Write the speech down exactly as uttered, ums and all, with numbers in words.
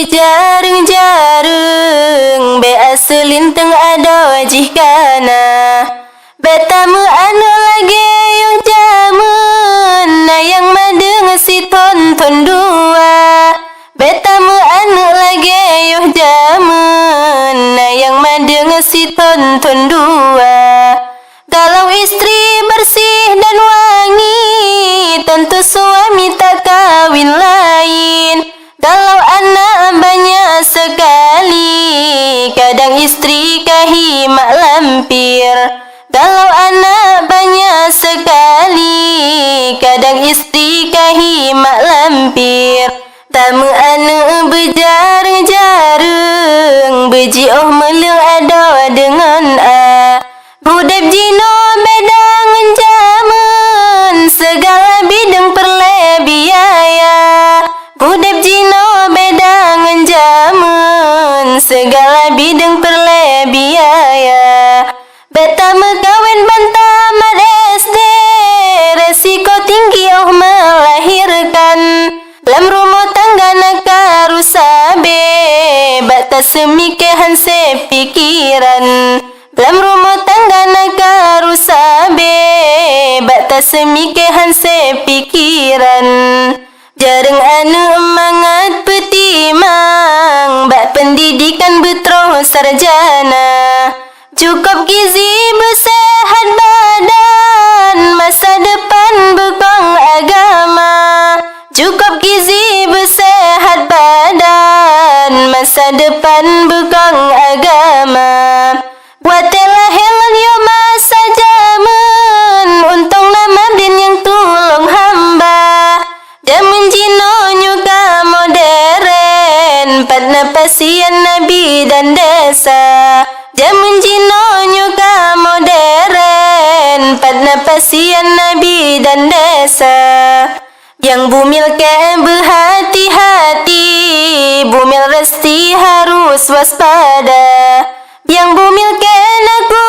Jareueng-jareueng, bék aseulinteung adoe jih kana. Bék tameuaneuk lagée yoh jamén, na nyang madeueng sithon thon dua. Bék tameuaneuk lagée yoh jamén, na nyang madeueng sithon thon dua. Kalau istri bersih dan wangi, tentu suami tak kawin lain. Kalau anak banyak sekali, kadang istri ka hi mak lampir. Kalau anak banyak sekali, kadang istri ka hi mak lampir. Tameuaneuk beujareueng-jareueng, beujiôh meuleueng adoe deungon a. Udeb jinoe beda ngon jamén, segala bideueng peureulée biaya. Udeb jinoe beda ngon jamén, segala bideueng peureulée biaya. Bék tameukawen ban tamat S D, resiko tinggi óh melahirkan. Lam rumoh tangga na karu sabe, bak taseumike han sép pikeran. Lam rumoh tangga na karu sabe, bak taseumike han sép pikeran. Jareueng aneuk mangat peutimang, bak peundidikan beutroh sarjana. Cukôp gizi beuseuhat badan, masa depan beukong agama. Cukôp gizi beuseuhat badan, masa depan beukong agama. Watée lahé lôn yoh masa jamén, untông na madén nyang tulông hamba. Jamén jinoe nyoe ka moderen, pat na pasian na bidan desa. Jamén jinoe nyoe ka moderen, pat na pasian na bidan desa. Nyang bumil keu beuhati-hati, bumil resti harus waspada. Nyang bumil keu na ku